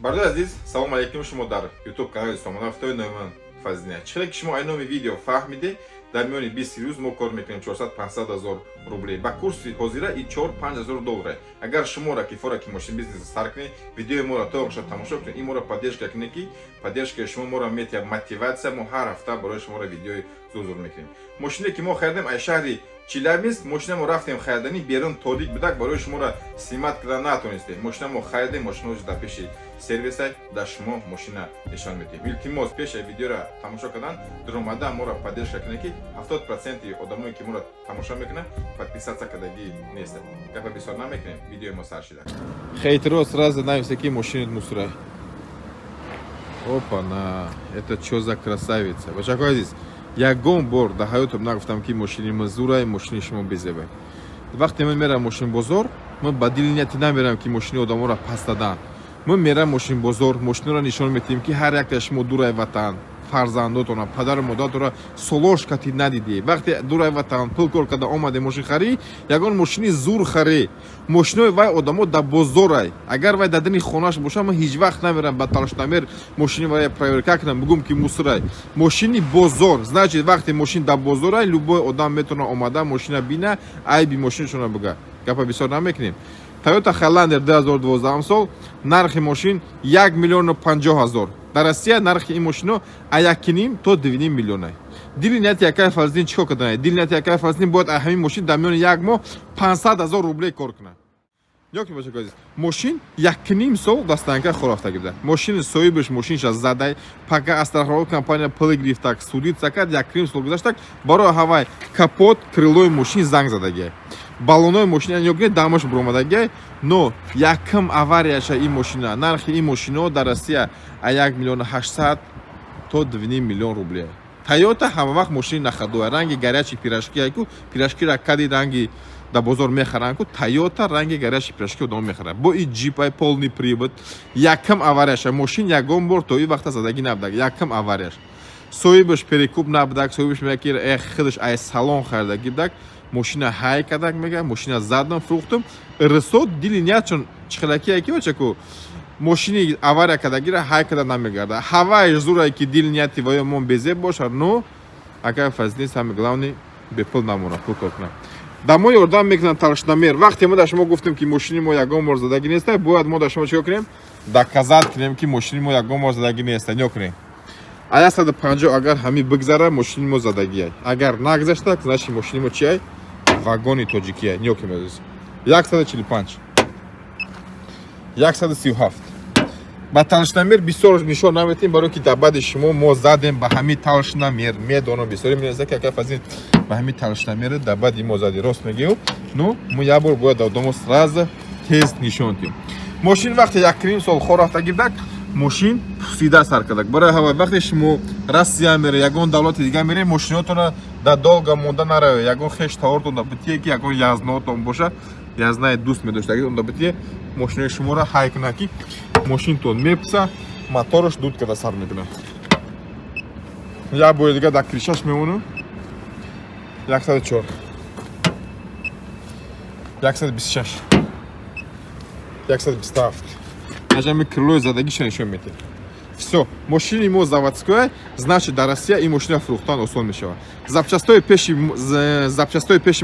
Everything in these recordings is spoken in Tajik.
Бародари азиз, салому алейкум. Шумо дар Ютуб канали Сомона Авто, номи ман Фазлина. Чӣ ки шумо ай номи видео фаҳмиде, дар миёни 20 рӯз мо кор мекунем 400-500 ҳазор рублей, ба курси ҳозира и 4-5 ҳазор доллар. Агар шуморо кифора ки мошин бизнес сар кунед, видеои моро то охирша тамошо кунед, ин моро поддержка кунед, ки поддержкаи шумо моро метиҳад мотивация. Мо ҳар ҳафта барои шуморо видеои зур-зур мекунем. Мошине ки мо харидем аз шаҳри Челябинск, мошина мо рафтем хариданӣ, берун торик будак, барои шуморо снимать карда натонистем. Мошина мо харидем, мошина дар пеши сервиса, дар шумо мошина нишон медиҳем. Илтимос, пеши видеоро тамошо кардан дуромада моро поддержка кунед, ки 70% одамое ки моро тамошо мекунанд, подписаться кардагӣ нестанд. Гапа бисёр намекунем, видеои мо сар шида. Хейтеро сразу нависа, ки мошини мусорай. Опа на, это чё за красавица? Бачако азиз, ягон бор дар ҳаётам нагуфтам, ки мошини ма зурай, мошини шумо безебай. Вақте ман мерам мошинбозор, ман ба дили нияти намерам, ки мошини одаморо паст дадан. Ман мерам мошинбозор, мошиноро нишон медиҳем, ки ҳар якта шумо дурай ватан, фарзандотона, падару модаратонро солош кати надидӣ. Вақте дурай ватан пул кор карда омаде, мошин харӣ, ягон мошини зур харӣ. Мошинои вай одамо дар бозорай. Агар вай дар дини хонаш боша, ман ҳеҷ вақт намерам ба толщиномер мошини вай проверка кунам, бигӯм, ки мусорай. Мошини бозор, значит, вақте мошин дар бозорай, любой одам метавона омада мошина бина, айби мошинашона бига. Гапа бисёр намекунем. Toyota Highlander 2012 сол, нархи мошин 1 миллиону 50 ҳазор. Дар Россия нархи ин мошино а 1,5 то 2,5 миллиона. Дили нияти якай Фаластин чӣ кор кардан? Дили нияти якай Фаластин бояд ҳамин мошин дар миёни як моҳ 500 ҳазор рублей кор кунад. Нигоҳ кунед, бачако азиз, мошин 1,5 сол дар стоянка хорафта буда. Мошини соҳибаш мошинша задай, пока аз страховой компания пул гирифтак, судиться кард, 1,5 сол гузаштак. Барои ҳавай капот, крылои мошин занг задагиай, баллонои мошина нигоҳ кунед, дамаш буромадагиай. Но якм аварияша ин мошина. Нархи ин мошино дар Россия а 1 миллиону 800 то 2 миллион рублей. Тойота ҳама вақт мошини на ходу, ранги горячий пирожки айку, пирожкира кади ранги дар бозор мехаранд ку, Тойота ранги горячий пирожки одам мехарад. Бо и джипай полный привод. Якм аварияша, мошин ягон бор то ин вақта задагӣ набудаг. Якм аварияш, соҳибаш перекуп набудак. Соҳибаш мега, ки э худаш ай салон харидагӣ будак, мошина ҳай кардак. Мега, мошина задам, фурӯхтум. Рисо дили ният чун чихелаки ки бачаку мошини авария кардагира ҳай карда намегарда. Ҳаваи зурае ки дили нияти ваё мон безеб бошад. Но агар фазилӣ, самое главное, бепул намонад, пул кор кунад. Да мо ёрдам мекунанд толщиномер. Вақте мо дар шумо гуфтем, ки мошини мо ягон бор задагӣ неста, бояд мо дар шумо чикор кунем? Доказать кунем, ки мошини мо ягон бор задагӣ неста. Нигоҳ кунем, а 150 агар ҳами бигзара, мошини мо задагиай. Агар нагзашта, значит, мошини мо чиай? Вагони тоҷикия. Нигоҳ кунем, азиз, 145, 137. Ба толщиномер бисёр нишон наметем, барое ки дар баъди шумо мо задем ба ҳами толщиномер. Медонам, бисёре менависад, ки ака Фазил, ба ҳами толщиномер дар баъди мо зади. Рост мегӯ, ну мо як бор бояд домо сразу тез нишон дем. Мошин вақте 1,5 сол хор рафта гирдак, мошин пусида сар кардак. Барои ҳава вақте шумо Россия мере, ягон давлати дига мере, мошинотона дар долга монда нараве. Ягон хеш тавортон да битие, ки ягон язнотон боша, язнаи дӯст медоштагӣ он да битие, мошинои шуморо ҳай кунад, ки мошинтон мепуса, мотораш дуд карда сар мекунад. Як бори дига дар крышаш мемонам. 104, 126, 127. Нажами крылои задагиша нишон медиҳем. Всё, мошини мо заводское, значит, дар Россия ин мошина фурӯхтан осон мешавад. Запчастои пеши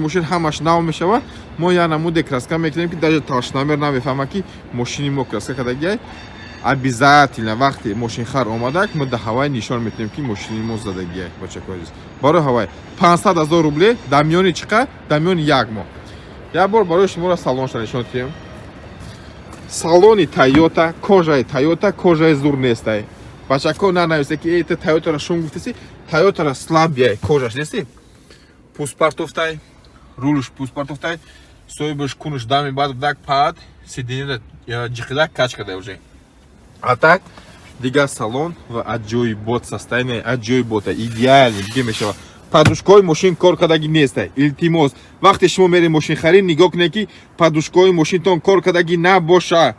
мошин ҳамаш нав мешавад. Мо як намуде краска мекунем, ки даже толщиномер намефаҳмад, ки мошини мо краска кардагиай. Обязательно вақте мошинхар омадак, мо дар ҳавай нишон метиҳем, ки мошини мо задагиай. Бачако азиз, барои ҳавай 500 ҳазор рубле дар миёни чӣ қадр? Дар миёни як моҳ. Як бор барои шуморо салонша нишон диҳем. Салони Тойота, кожаи Тойота, кожаи зур нестай. Бачако, нанависе, ки эй, Тойотара шум гуфтеси. Тойотара слабияй кожаш, неси пуст партофтай, рулш пуст партофтай. Соҳибаш кунуш дами баъд дак пад сиденьера ҷиқидак кач карда уже. А так дигар салон ва аҷоибот, состояние аҷоибота, идеальный диге мешавад. Подушкаҳои мошин кор кардагӣ нестай. Илтимос, вақте шумо меред мошинхарӣ, нигоҳ кунед, ки подушкаҳои мошинтон кор кардагӣ набоша.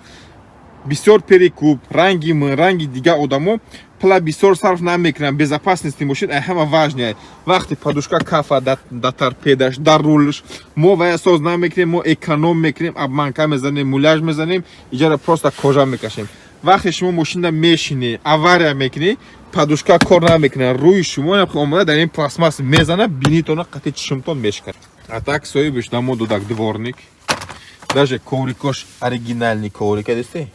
Бисёр перекуп, ранги мн, ранги дигар одамо пула бисёр сарф намекунанд. Безопасности мошин ай ҳама важный. Вақте подушка кафа да торпедаш, дар рулш, мо вая соз намекунем, мо эконом мекунем, обманка мезанем, муляж мезанем, иҷара просто кожа мекашем. Вақте шумо мошинда мешинӣ, авария мекунӣ, подушка кор намекунад, рӯи шумо омада дар ин пластмасс мезана, бинитона қати чишмтон мешикад. А так соҳибаш дамо додак дворник, даже коврикош оригинальный коврик, дисте,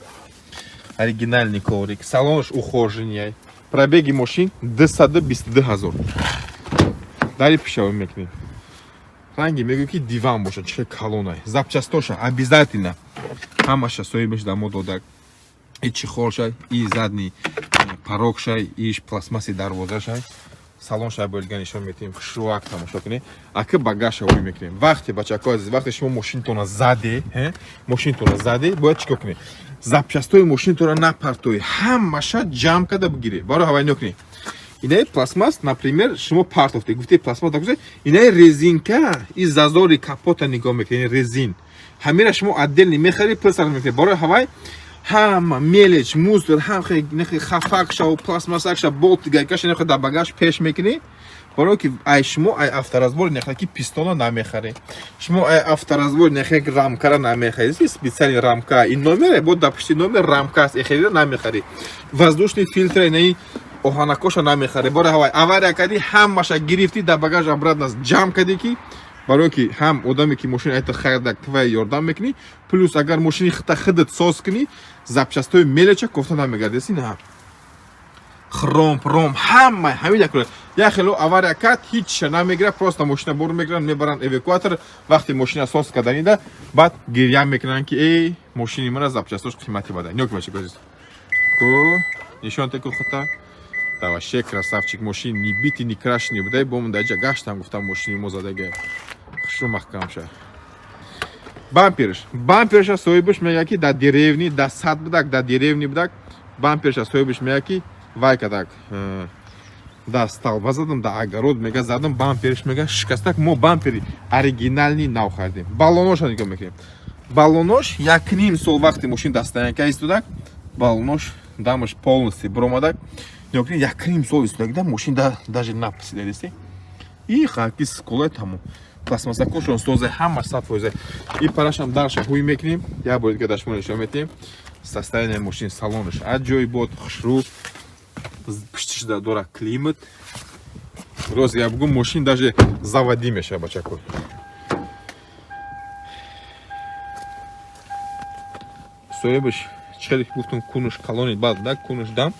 оригинальный коврик, салонаш ухоженный. Пробеги мошин 222 ҳазор. Дари пишавӣ мекунем, ранги мегӯ ки диван бошад, чихе калонай. Запчастоша обязательно ҳамаша соҳибаш дамо додак: и чехолшай, и задний порогшай, иш пластмасси дарвозашай. Салонша боилга нишон метиҳем, хушрӯак тамошо кунед. Ака, багаша ҳоӣ мекунем. Вақте, бачако азиз, вақте шумо мошинтона заде, мошинтона заде, бояд чикор кунед? Запчастои мошинтона напартои, ҳамаша ҷамъ карда бигиред. Барои ҳавай нокунед, инаи пластмасс, например, шумо партофте, гуфте пластмасс дакузе, инаи резинка и зазори капота нигоҳ мекунед, резин ҳамира шумо отдельно мехарӣ, пул сарф мекунед. Барои ҳавай ҳама мелочь, мусор, ҳам хафакша, пластмассакша, болт, гайкаша нехе дар багаж пеш мекунӣ. Барое ки ай шумо ай авторазбор нехе ки пистона намехарӣ, шумо ай авторазбор нехе рамкара намехарӣ, специальный рамка ин номере бо дар пушти номер рамка аст, эхелира намехарӣ, воздушный фильтр инаи оҳанакоша намехарӣ. Бора ҳавай авария кардӣ, ҳамаша гирифтӣ, дар багаж обратно ҷамъ кардӣ, ки барое ки ҳам одаме ки мошини айта харидак, твоя ёрдам мекунӣ, плюс агар мошини хита худат соз кунӣ, запчастои мелоча кофта намегардеси. На хром пром ҳама ҳамин як як хело авария кард, ҳичша намегирад, просто мошина бур мегиранд, мебаранд эвакуатор. Вақте мошина соз карданида, баъд гиря мекунанд ки эй, мошини мана запчастош қимати бада. Нёки, бача, ку нишон теку хута. Да, вообще красавчик, мошин ни битый, ни крашеный будай. Бо даҷа гаштам, гуфтам, мошини мо задага, хушрӯ маҳкам ша. Бамперш, бамперша соҳибаш мега ки дар деревни, дар сад будак, дар деревни будак. Бамперша соҳибаш мега ки вай кадак, да столба задам, да огород мега задам, бамперш мега шикастак. Мо бампери оригинальный нав хардем. Баллоноша нигоҳ мекунем, баллонош 1,5 сол вақти мошин дар стоянка истодак, баллонош дамаш полностью биромадак. Нигоҳ кунед, 1,5 сол истодак, мошин даже напасида, дисте, и хаки сколай тамом, пластмассакошон созе, ҳама 100%. И парашам дарша ҳуй мекунем, як бори дига дашмо нишон метиҳем. Состояние мошин, салонаш аҷоибот, хушрӯ, пуштишда дора климат. Рост я бугум, мошин даже заводӣ мешава, бачако. Соҳибаш чӣ хеле гуфтум, кунуш калони, баъд да кунуш дам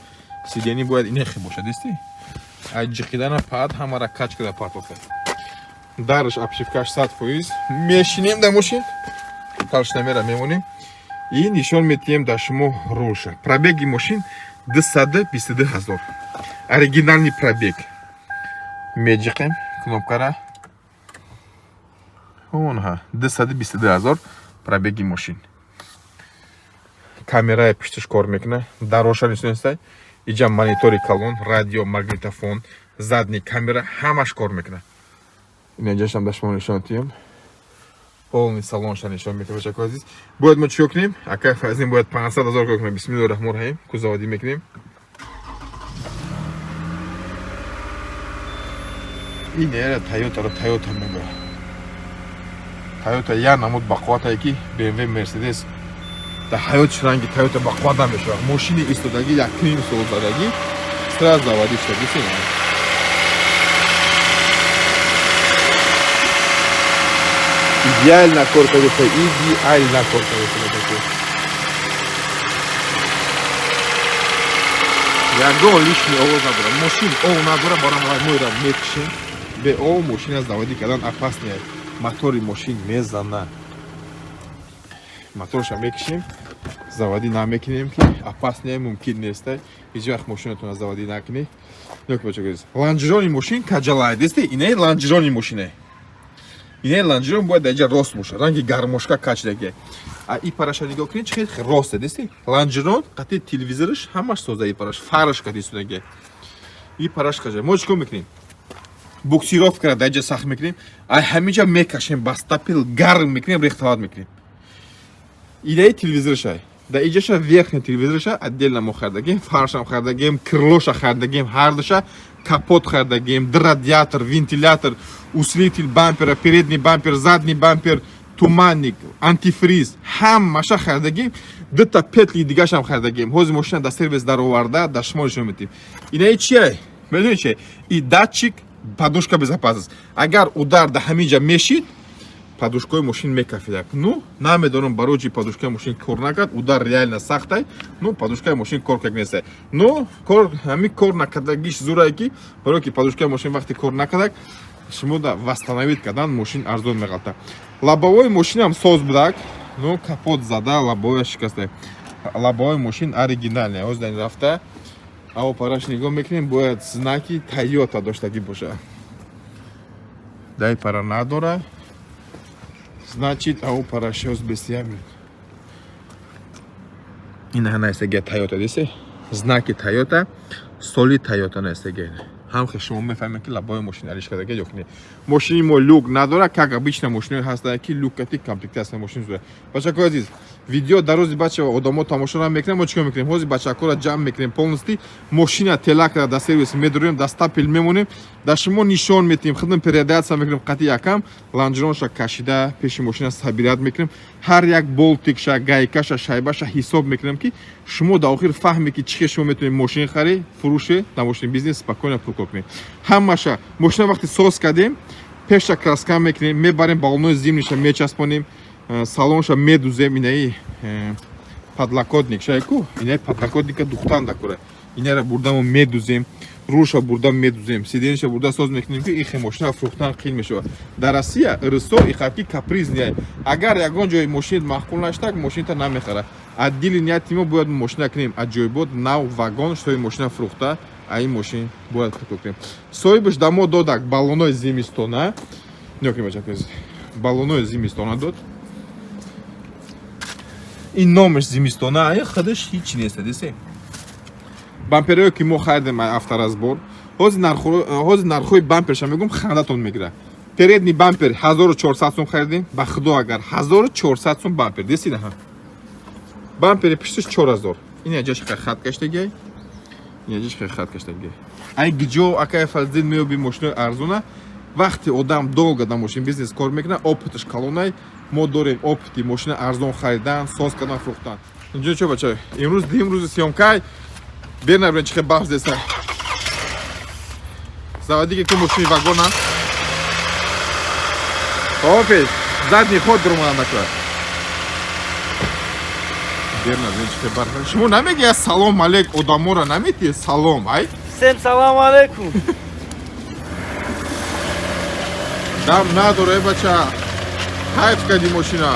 сиденье бояд инехе бошад, дисти, ай ҷиқидана паат ҳамара кач када партофта. Дараш, обшивкаш 100%. Мешинем дар мошин, толщиномера мемонем и нишон метиҳем дар шумо рулша. Пробеги мошин 222 ҳазор, оригинальный пробег. Меҷиқем кнопкара, онҳа 222 ҳазор пробеги мошин. Камераи пуштиш кор мекунад, дароша нишонистай, иҷа монитори калон, радио, магнитофон, задний камера ҳамаш кор мекунад. Инаҷашам да шумо нишон тиҳем, полный салонша нишон метиҳем. Бачако азиз, бояд мо чико кунем? Ака Фазин бояд 500 ҳазор кор кунем. Бисмиллоҳи раҳмони раҳим, кузаводӣ мекунем. Ин эра Тойотаро Тойота мега. Тойота як намуд бақувватае ки БМВ, Мерседес дар ҳаётиш ранги Тойота бақувват намешавад. Мошини истодагӣ, 1,5 сол задагӣ, сразу заводӣ шуда, дисем. Идеально кор кардеса, идеально кор кардеса, ягон лишний овоз надорад мошин, ов надора. Барам моира мекушем, бе ов мошина заводӣ кардан опасный, мотори мошин мезана. Моторша мекушем, заводӣ намекунем, ки опасный, мумкин нестай. Ҳеҷ вақт мошинатонро заводӣ накунӣ. Лонжерони мошин каҷалай, дисте, инаи лонжерони мошине, инаи лонжерон бояд дар инҷа рост бошад, ранги гармошка качдаги. А и параша нигоҳ кунед, чӣ хел росте, дисте, лонжерон қати телевизораш ҳамаш соза, и параш фараш қати судаги, и параш каҷа. Мо чӣ кор мекунем? Буксировкара дар инҷа сахт мекунем, ай ҳаминҷа мекашем, ба стапель гарм мекунем, рехтават мекунем. Идаи телевизоршай, дар иҷаша верхний телевизорша отдельно мо хардагем, фаршам хардагем, крылоша хардагем, ҳардуша, капот хардагем, радиатор, вентилятор, усилитель бампера, передний бампер, задний бампер. Туманник, антифриз, ҳамаша харидагим. Дута петли дигашам харидагим. Ҳозир мошина дар сервис дароварда, дар шумо нишон медиҳем. Инаи чия? Медонед чи? И датчик подушка безопасность. Агар удар дар ҳамин ҷа мешид, подушкаи мошин мекафидак. Ну, намедонам, барои чи подушкаи мошин кор накард. Удар реально сахтай, ну, подушкаи мошин кор как нестай. Но кор ҳамин кор накардагиш зурае, ки барое ки подушкаи мошин вақте кор накардак, шумо да восстановить кардан мошин арзон меғалта. Лобовой мошинам соз будак, ну, капот зада, лобовая шикаста. Лобовой мошин оригинальный. Ҳозир дар ин рафта авопараш нигоҳ мекунем, бояд знаки Тойота доштагӣ боша. Дай пара надора, значит, авопараш ҳоз бесиям. Ина наистагия Тойота, дисе, знаки Тойота, соли Тойота наистагия. Ҳам шумо мефаҳмед, ки лобовой мошин алиш кардаги ё не. Мошини мо люк надора, как обычно мошинои ҳастанд, ки люк кати комплектация мошин зура. Бачакои азиз, видео дар рӯзи бача одамо тамошо намекунем. Мо чикор мекунем? Ҳозир бачакоро ҷамъ мекунем, полностью мошина телакра дар сервис медурем, дар стапель мемонем, дар шумо нишон метиҳем, худм передаться мекунем. Қати якам лонжеронша кашида, пеши мошина собирать мекунем, ҳар як болтикша, гайкаша, шайбаша ҳисоб мекунем, ки шумо дар охир фаҳме, ки чӣ хел шумо метавонед мошин харӣ, фурӯше, дар мошини бизнес спокойно пул кор кунед. Ҳамаша мошина вақте соз кардем, пеша краска мекунем, мебарем, баллонои зимниша мечаспонем, салонша медузем. Инаи подлокотник шайку, инаи подлокотника духтан дакора, инара бурдамо медузем, рулша бурда медузем, сиденьеша бурда соз мекунем, ки ихе мошина фурӯхтан қиин мешавад. Дар Россия русо ихаки капризный. Агар ягон ҷои мошинат маъқул наштак, мошината намехара. Аз дили нияти мо бояд мошина кунем аҷоибот, нав, вагон, шои мошина фурӯхта, а ин мошин бояд пул кунем. Соҳибаш да мо додак баллонои зимистона. Нигоҳ кунед, бачако, баллонои зимистона дод. Ин номаш зимистона, ин худаш ҳичи нест, дисе. Бамперое ки мо харидем авторазбор, ҳозир нархҳои бамперша мегӯм, хандатон мегирад. Передний бампер 1400 сум харидем, ба худо, агар 1400 сум бампер десида. Ҳа, бампери пушташ 4000. Ин аҷаш хат каштагиай, ин аҷаш хат каштагиай. Ай гиҷо, акай Фазлиддин, меёби мошинои арзона? Вақте одам долго дар мошин бизнес кор мекунад, опыташ калонай. Мо дорем опыти мошина арзон харидан, соз кардан, фурӯхтан. Инҷо чо, бача, имрӯз дим рӯзи съёмкай. Бернабирен, чи хел барф деса. Заводике ку мошини вагона. Опеш задний ход дурумада накунад. Бернабирен, чи хел барф. Шумо намеги салом алейк одаморо, наметиҳ салом ай? Всем салам алейкум. Дам надоре, бача, ҳайф кади мошина.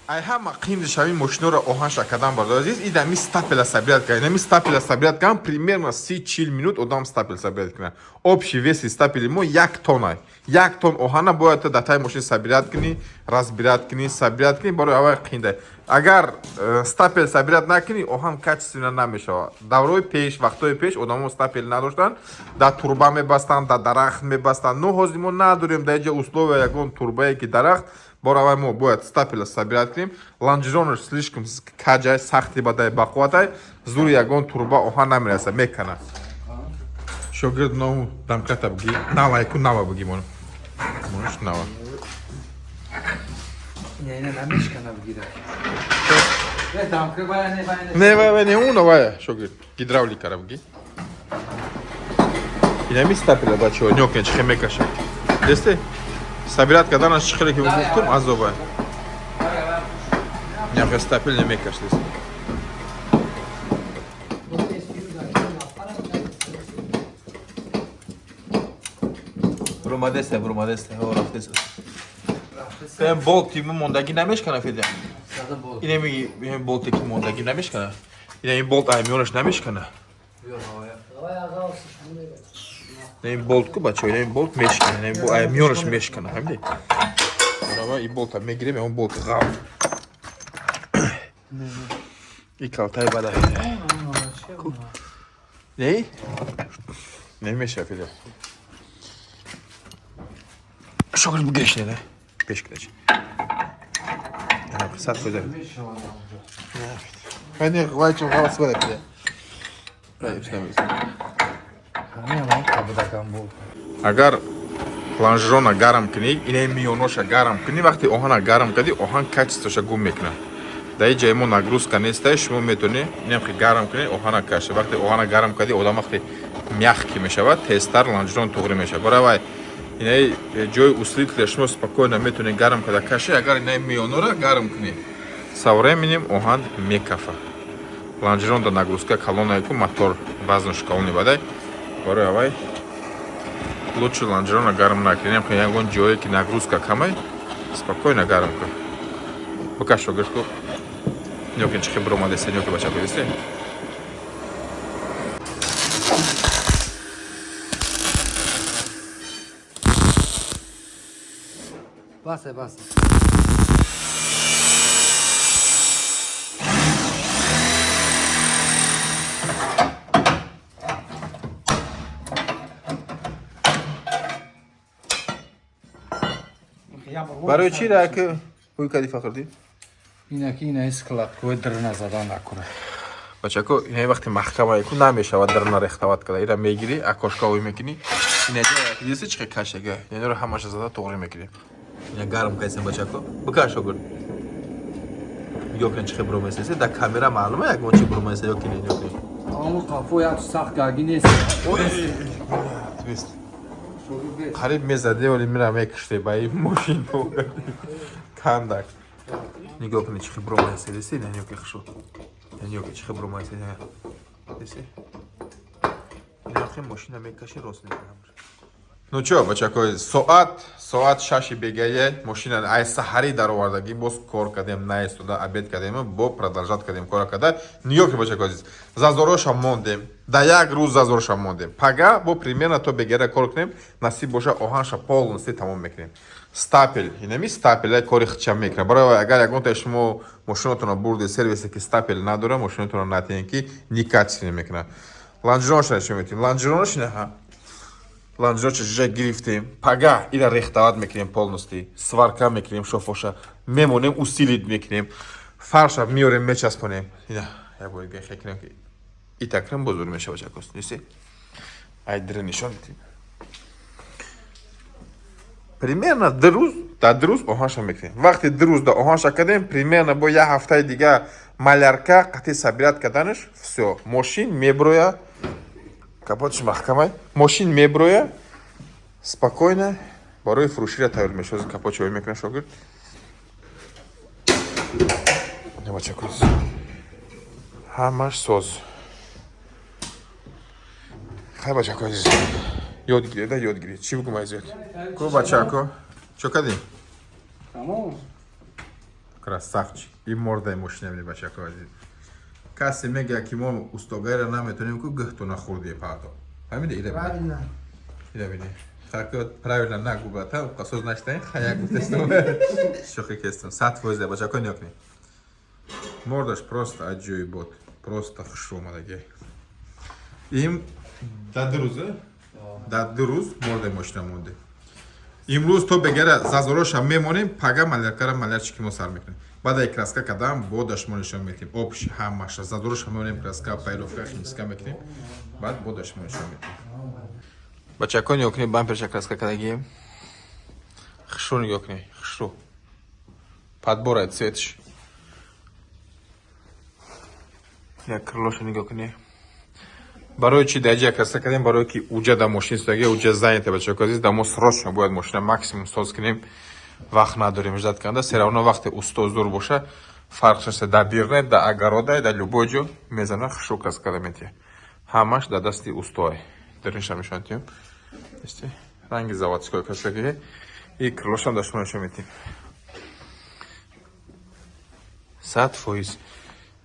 Ай ҳама қимати шави мошиноро оҳанша кардан, бардор азиз, и дами стапела собирать кардан. Ами стапела собирать кардан примерно 30-40 минут одам стапел собирать кунад. Общий веси стапели мо 1 тонна. 1 тонн оҳана бояд ту дар таи мошин собирать кунӣ, разбирать кунӣ, собирать кунӣ. Барои аввал қинда. Агар стапел собирать накунӣ, оҳан качественно намешавад. Даврои пеш, вақтҳои пеш одамо стапел надоштанд, дар турба мебастанд, дар дарахт мебастанд. Но ҳозир мо надорем дар инҷа условия ягон турбае ки дарахт. Бор аввал мо бояд стапела собирать кунем. Лонжеронаш слишком каҷай, сахти, бадай, бақувватай, зури ягон турба оҳан намераса, мекана. Шогирд нов дамката буги, навайку, нава буги, мон монаш нава. Не, не, намешкана бигира. Не, дамка вая не, вая не. Не, вай, вай, не, уна вая, шогирд гидравликара буги. Инами стапела, бачаҳо, нёкне, чихе мекаша, десте. Собирать карданаш, чихеле ки гуфтум, азобай. Няхе стапел немекаш, десте. Буромадеста, буромадеста, ҳо, рафтеста. Ин болти мондагӣ намешкана, Федя? Зада болт. Инами болте ки мондагӣ намешкана? Ина ин болт аймёнаш намешкана? Ин болт ку, бачаҳо, ин болт мешкана, ин аймёнаш мешкана, фаҳмидӣ? Рава ин болта мегирем, он болт ғав. И калтай бада. Не? Немеша, Федя. Шогирд, бугеш не, пеш кидач. 100%. Хайне вайчо ғавс бада, Федя. Агар лонжерона гарм кунӣ, инаи миёноша гарм кунӣ, вақте оҳана гарм кардӣ, оҳан качествоша гум мекунад. Дар ин ҷои мо нагрузка нестай, шумо метавонӣ инам хе гарм кунӣ, оҳана каша. Вақте оҳана гарм кардӣ, одам вақте мягкий мешавад, тезтар лонжерон туғрӣ мешавад. Барои вай инаи ҷои усилителя шумо спокойно метавонӣ гарм карда кашӣ. Агар инаи миёнора гарм кунӣ, со временем оҳан мекафа. Лонжерон да нагрузка калонае ку, мотор вазнаш калони бадай. Барои авай лучше лонжерона гарм накунӣ. Ягон ҷое ки нагрузка камай, спокойно гарм кун. Бикаш, шогирд, ку нёки чихи биромадеста, нёки, бачако, дисте. Басе, басе. Барои чи раки ҳуй кади, Фахриддин? Инаки ина складкои дрна задан накунад. Бачако, инаи вақти маҳкамае ку, намешавад дрна рехтават када. Ира мегирӣ, окошка ҳуй мекунӣ. Ина диси чихе кашага. Инаро ҳамаша зада туғрӣ мекунӣ. Ина гарм кайсем, бачако. Бикаш, шогирд. Нигоҳ кун, чихе буромеса. Да камера маълума ягон чи буромеса ё ки не, ё ки. Аммо қафо як сахт гаги нест. Твист. Қариб мезаде, вале мира мекуште ба ин мошин кандак. Нигоҳ кунед, чихе буромеса, диси, ина нёки хушу. Нёки чихе буромеса, диси. Ина хе мошина мекаши, рост мекунам. Ну чё, бачако, соат 6 бегае, мошина ай саҳарӣ даровардагӣ, боз кор кардем, наистода обед кардем, бо продолжать кардем кора карда. Нигоҳ ки, бачако азиз, зазороша мондем. Да як рӯз зазороша мондем. Пага бо примерно то бегара кор кунем, насиб боша, оҳанша полностью тамом мекунем. Стапель, инами стапель кори хича мекунам. Барои агар ягонта шумо мошинатонро бурди сервисе ки стапель надора, мошинатонро натиҳем, ки некачественно мекунад. Лонжеронша нишон метиҳем. Лонжеронаш ина, лонжеронша жижа гирифтем. Пага ира рехтават мекунем, полностью сварка мекунем, шофоша мемонем, усилить мекунем, фарша меорем, мечаспонем. Ина як бор дига хекунем, ки итакрам бозур мешава, чакос неси. Ай дире нишон медиҳем. Примерно 2 рӯз, дар 2 рӯз оҳанша мекунем. Вақте 2 рӯз да оҳанша кардем, примерно бо як ҳафтаи дига малярка қатъи собирать карданаш, всё, мошин меброя. Капотиш маҳкамай, мошин меброя, спокойно барои фурӯшира тайёр мешавад. Капот чой мекунад, шогирд. Бачако, ҳамаш соз. Хай, бачако азиз, ёд гиред, ёд гиред. Чӣ бугум аз ёд ку, бачако? Чо кардем? Тамом. Красавчик. И мордаи мошина бини, бачако азиз. Касе мегӯяд, ки мо устогаиро наметонем ку, гӯҳту нахӯрдие паато. Фаҳмиди? Ира бини. Правильно. Ира бини. Хака правильно нагу, брата, қасоз наштаин, хая гуфтестум. Шӯхӣ кестум. 100%, бачако, нигоҳ кунед. Мордаш просто аҷоибот. Просто хушрӯ омадагӣ. Им да 2 рӯз, да 2 рӯз мордаи мошина монде. Имрӯз то бегара зазороша мемонем, пага маляркара малярчики мо сар мекунем. Баъд ай краска кардам, бо дашмо нишон метем. Общ ҳамаша зазороша мемонем, краска, полировка, химчистка мекунем. Баъд бо дашмо нишон метем. Бачако, нигоҳ кунед, бамперша краска кардагием. Хушрӯ нигоҳ кунед, хушрӯ. Подбора цветш. Як крылоша нигоҳ кунед. Барои чи даҷа краска кардем? Барои ки уҷа да мошин истодаги, уҷа занята, бачако азиз, да мо срочно бояд мошина максимум соз кунем. Вақт надорем ждать карда. Всё равно вақте усто зур боша, фарқ нест, да бирне, да огорода, да любой ҷо мезана, хушрӯ краска карда метиҳад. Ҳамаш да дасти устоай. Даринша нишон тиҳем. Ранги заводской кашаги. И крылошам да шумо нишон метем. 100%.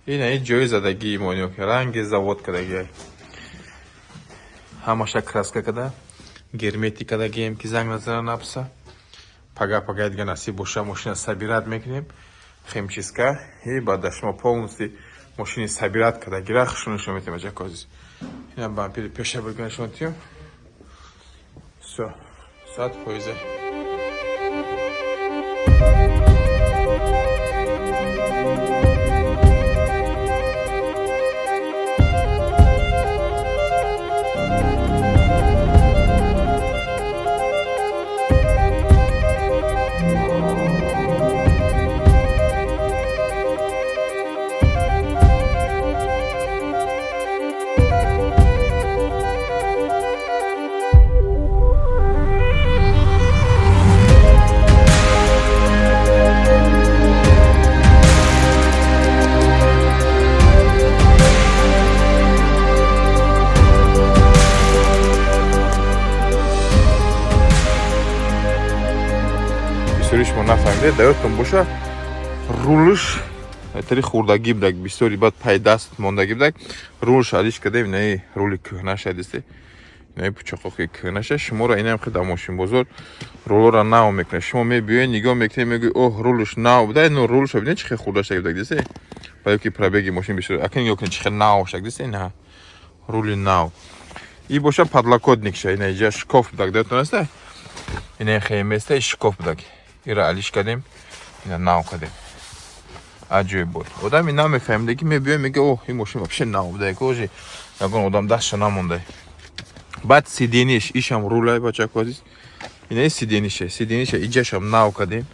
Ина и ҷои задагии мо, ранги завод кадаги. Ҳамаша краска када, герметик кадагием, ки занг назара напса. Пага пага дига насиб боша, мошина собирать мекунем. Химчистка и баъд да шумо полностью мошини собирать кадагира хушро нишон метем, бачако азиз. Ина бампери пеша бирга нишон метем. Всё, 100%. Бисёри шумо нафаҳмида, дар ёдтон боша, рулш тари хурдагӣ будак, бисёри баъд пайдаст мондагӣ будак. Рулш алиш кардем, инаи рули кӯҳнаша дисте, инаи пучоқоқи кӯҳнаша. Шуморо инам хел дар мошинбозор рулоро нав мекунад. Шумо мебиёед, нигоҳ мекунед, мегӯед: «Оҳ, рулш нав буда». Но рулша бинед, чӣ хел хурдашак будак, дисте, баё ки пробеги мошин бисёр. Ака, нигоҳ кунед, чӣ хел навшак, дисте, ина рули нав. И боша подлокотникша, ина иҷа шкоф будак, дар ёдтон аста, ина хел места шкоф будак, ира алиш кардем, ина нав кардем. Аҷоиб буд. Одами намефаҳмида, ки мебиёй, мега: «О, ин мошин вообще нав буда, кожи ягон одам дастша намонда». Баъд сиденьеш, ишам рулай, бачако азиз, инаи сиденьеше, сиденьеша иҷашам нав кардем.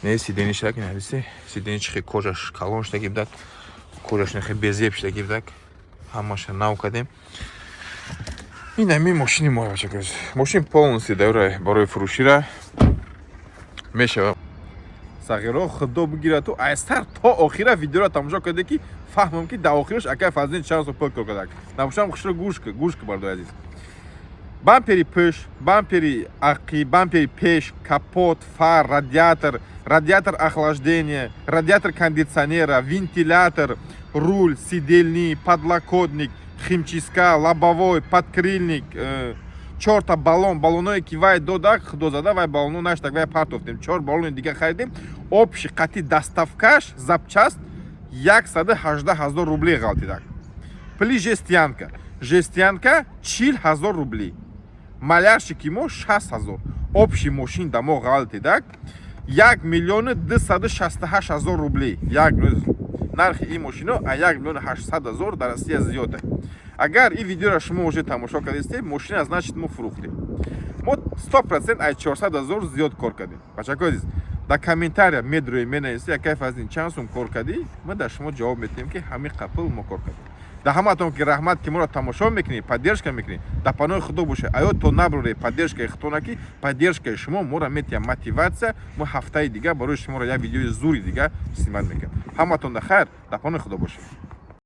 Инаи сиденьеша, ина дисе, сиденье хе кожаш калон шудаги будак, кожаш нехе безеб шудаги будак, ҳамаша нав кардем. Ин ҳамин мошини мо, бачако азиз. Мошин полностью давра барои фурӯшира мешава. Сағиро худо бигирад, ту аз сар то охира видеоро тамошо карде, ки фаҳмам, ки дар охираш акай Фазлин чанд сол пул кор кардак. Набошам, хушро гӯш ка, гӯш ка, бардои азиз. Бампери пӯш, бампери ақи, бампери пеш, капот, фар, радиатор, радиатор охлаждения, радиатор кондитсионера, вентилятор, руль, сидельни, подлокотник, химчистка, лобовой, подкрыльник, чорта баллон, баллоное ки вай додак, худо зада, вай баллоно наштак, вай партофтем, чор баллони дига харидем. Общий қати доставкаш, запчасть 118 000 рублей ғалтидак. Пли жестянка, жестянка 40 000 рублей, малярщики мо 60 000. Общий мошин да мо ғалтидак 1 268 000 рублей. Як нархи ин мошино а 1 800 000 дар Россия зиёда. Агар ин видеоро шумо уже тамошо кардистед, мошина, значит, мо фурӯхтем. Мо 100% ай 400 ҳазор зиёд кор кардем. Бачако азиз, дар комментария медроем, менависед: «Акай Фазлин, чанд сум кор кардӣ?» Ма дар шумо ҷавоб метиҳем, ки ҳамин қапил мо кор кардем. Дар ҳамаатон ки раҳмат, ки моро тамошо мекунед, поддержка мекунед. Дар паноҳи худо бошед. Аё то наброред поддержкаи худтона, ки поддержкаи шумо моро метиҳад мотивация. Мо ҳафтаи дига барои шуморо як видеои зури дига снимать мекунем. Ҳамаатон да хайр, дар паноҳи худо бошед.